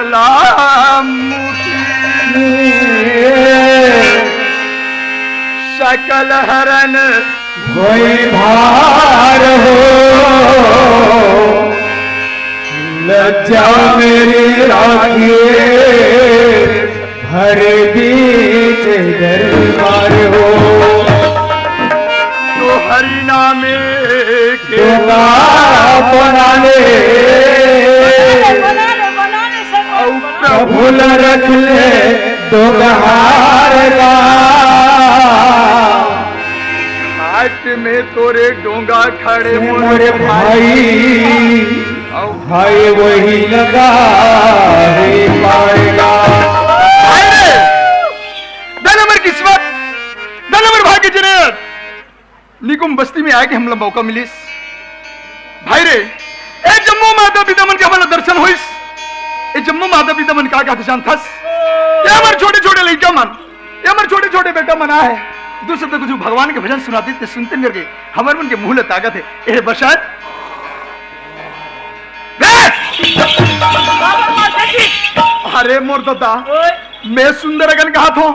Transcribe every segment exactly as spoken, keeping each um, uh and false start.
लामुखी सकल हरन होई भार हो, लज्जा मेरी राखिए हर बीच दरबार हो। तो हरि नामे के डोंगा बना ले, बना ले, बना ले, सब और बना ले। प्रभु ल रख ले डोंगहार ला। घाट में तोरे डोंगा खड़े से मोरे मोरे भाई, भाई। हाय वही लगा रे पाएगा। हाय रे! धन हमर किस्मत, धन हमर भाग्य जिने निकुम बस्ती में आए के हमला मौका मिलिस। भाई रे, ए जम्मो माता पिता मन के हमला दर्शन होइस। ए जम्मो माता पिता मन का कहत जानथस? ए हमर छोटे छोटे लइका मन, ए हमर छोटे छोटे बेटा मन आहे, दू शब्द कुछ भगवान के भजन सुनाते ते सुनते करके हमर मन के मुंह ल ताकत हे। ए बसन, ए! बाबा माता जी। अरे मोर ददा, ओए। मैं सुंदर अगन कहा थो,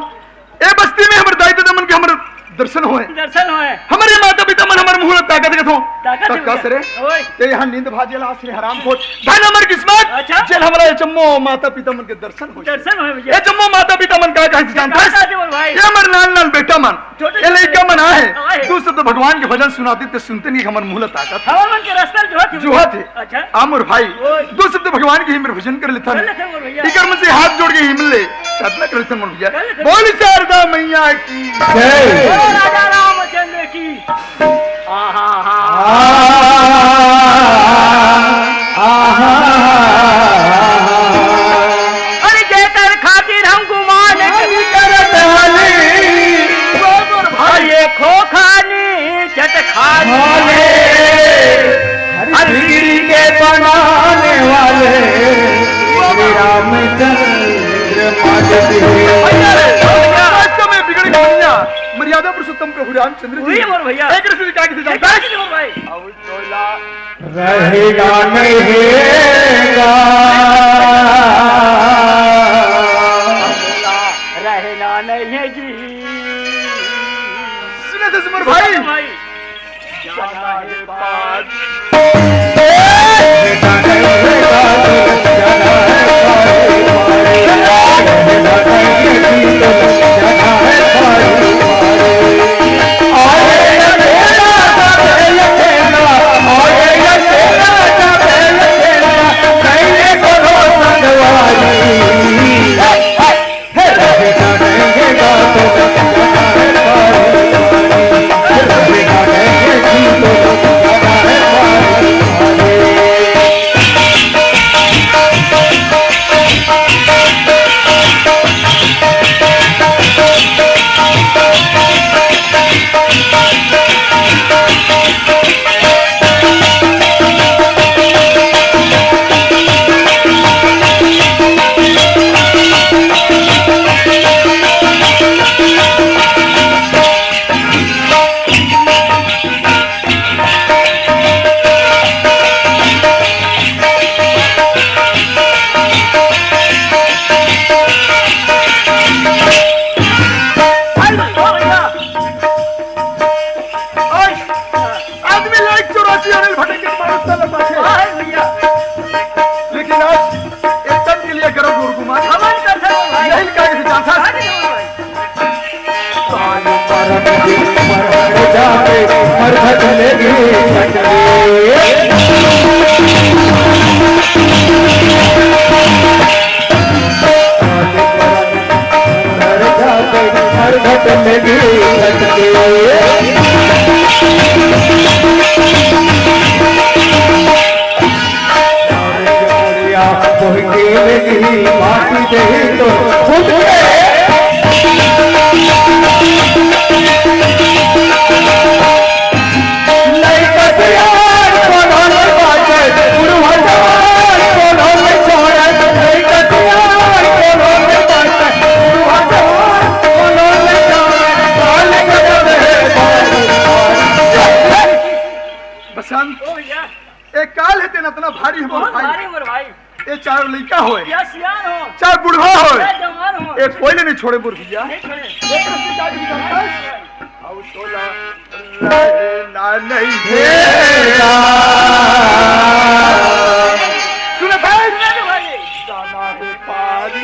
ए बस्ती में हमर दाई ददा मन के हमर दर्शन होए। दर्शन होए। हमरे माता पिता मन हमर मुंह ल ताकत देखत हो। ताकत तब देखत का हो। सरे? ओए। ते यहाँ नींद भाजे ला आसरे हराम खोट। धन हमर किस्मत। अच्छा। जेल हमरा ए जम्मो माता पिता मन के दर्शन होए। दर्शन होए भैया। ए जम्मो माता पिता मन का कहे जानत का हस? कहत हे मोर भाई? ए हमर नान नान बेटा मन। छोटे ए लइका मन आहे। आहे। दू शब्द भगवान के भजन सुनाते ते सुनते नहीं हमर मुंह ल ताकत। हमर मन के रास्ता जोहत हे। जोहत हे। अच्छा। आ मोर भाई, ओए। दो शब्द भगवान के हिमर भजन कर लेथन। कर लेथन मोर भैया। इकर मन से हाथ जोड़ के हिमर ले प्रार्थना कर लेथन मोर भैया। कर लेथन। बोल शारदा मैया की जय। बोलो राजा रामचंद्र की। आहा, आहा। आहा। अरे जेकर खातिर हम गुमान करत हली। अरे खोखानी चटखानी। अरे बिगड़ी के बनाने वाले श्री रामचंद्र पाद जी। भैया रे, भैया, रास्ते में बिगड़ गया। मर्यादा पुरुषोत्तम प्रभु रामचंद्र जी। वही हमारे भैया। एक रस्ते का किसी एक जानता है? रस्ते हमारे भाई। अब तोला रहना नहीं हैगा। रहना नहीं है जी। सुने थे सुमर भाई। भाई। आदमी लायक चौरासी अनिल भटक के मारत चलत बाटे। हाँ, भैया। लेकिन आज एकदम के लिए गर्व और गुमान। हवन कर दो भाई। यही काहे से जानता है। अरे भाई। बसंत, ओ भैया। ए काल हे तेन अतना भारी हे मोर बहुत भाई। भारी मोर भाई। ए चारों लइका होए। Yes, yes. चाहे बुढ़वा होय, चाहे जवान होय। ए, कोई ले नहीं छोड़े बुढ़िया। नहीं छोड़े। एक रस्ते जाके निकलता है। अब तोला रहना नहीं है। सुनो भाई, सुनो भाई। जाना है पारी।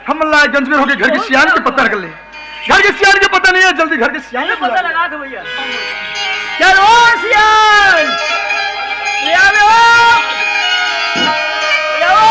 हम ला गंज में होके घर के सियान के पता कर ले। घर के सियान के पता नहीं है, जल्दी घर के सियान ये को बुला पता ले। लगा दो भैया। चलो सियान, ले आओ, ले आओ।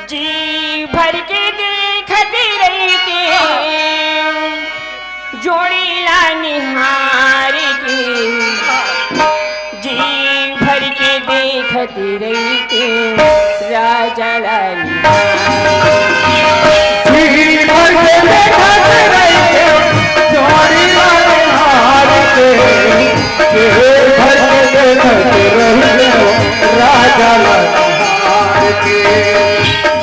जी भर के देखत रहितेंव, जोड़ी ला निहार के। जी भर के देखत रहितेंव, राजा ला निहार के। जी भर के देखत रहितेंव, जोड़ी ला निहार के। जी भर के देखत रहितेंव, राजा ला निहार के।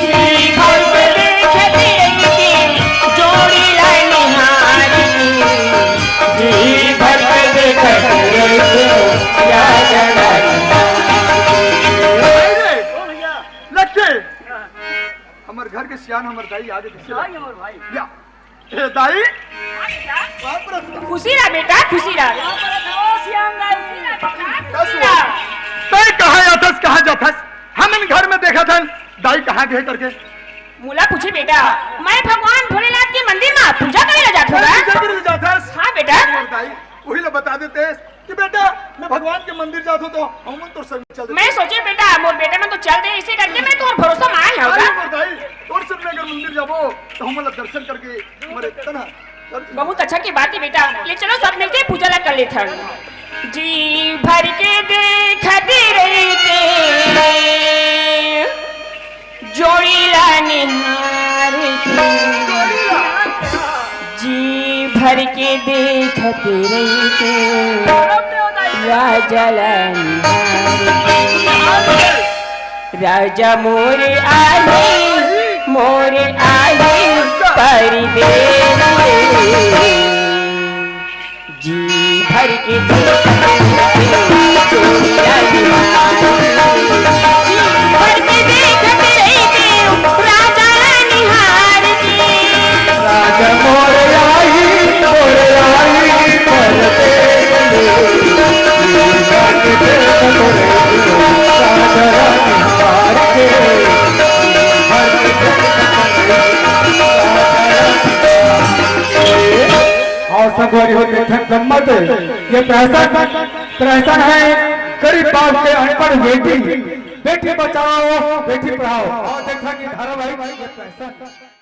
जी भर के देखत रहितेंव, जोड़ी ला निहार के। जी भर के देखत रहितेंव, राजा ला निहार के। लगे। हमर घर के सियान, हमर दाई आगे पीछे आई लगे। हमर भाई। या। ए, दाई। बाप रे। खुशी रह बेटा, खुशी रह। बस हुआ। तैं कहाँ आथस, कहाँ जाथस? हमन घर में देखत हन, दाई कहाँ गे करके। मोला पूछे बेटा, मैं भगवान भोलेनाथ के मंदिर में पूजा करे ला जात हूँ। पूजा करे ला जाथस? हाँ बेटा। अरे दाई, वही ला बता देते कि बेटा, मैं भगवान के मंदिर जात हूँ तो हमन तोर संग चल देते। मैं सोचे बेटा, मोर बेटा मन तो चल दे, इसे करके मैं तोर भरोसा में आए हूँ अरे का? मोर दाई, तोर संग में अगर मंदिर जाबो तो हमन ला दर्शन करके हमर इतना बहुत अच्छा की बात है बेटा। ले चलो सब मिलके पूजा ला कर लेथन। जी भर के देखत रहितेंव, जोड़ी ला निहार के। जी भर के देखत रहितेंव, राजा ला निहार के। राजा मोर आही, मोर आही परदेस। जी भर के देखत रहितेंव, जी भर के देखत रहितेंव, राजा ला निहार के। राजा मोर आही, मोर आही परदेस। और संगवारी हो, देखत जम्मत, ये प्रहसन, प्रहसन है गरीब बाप के अनपढ़ बेटी, बेटी बचाओ, बेटी पढ़ाओ। और देखा कि धारावाहिक ये प्रहसन।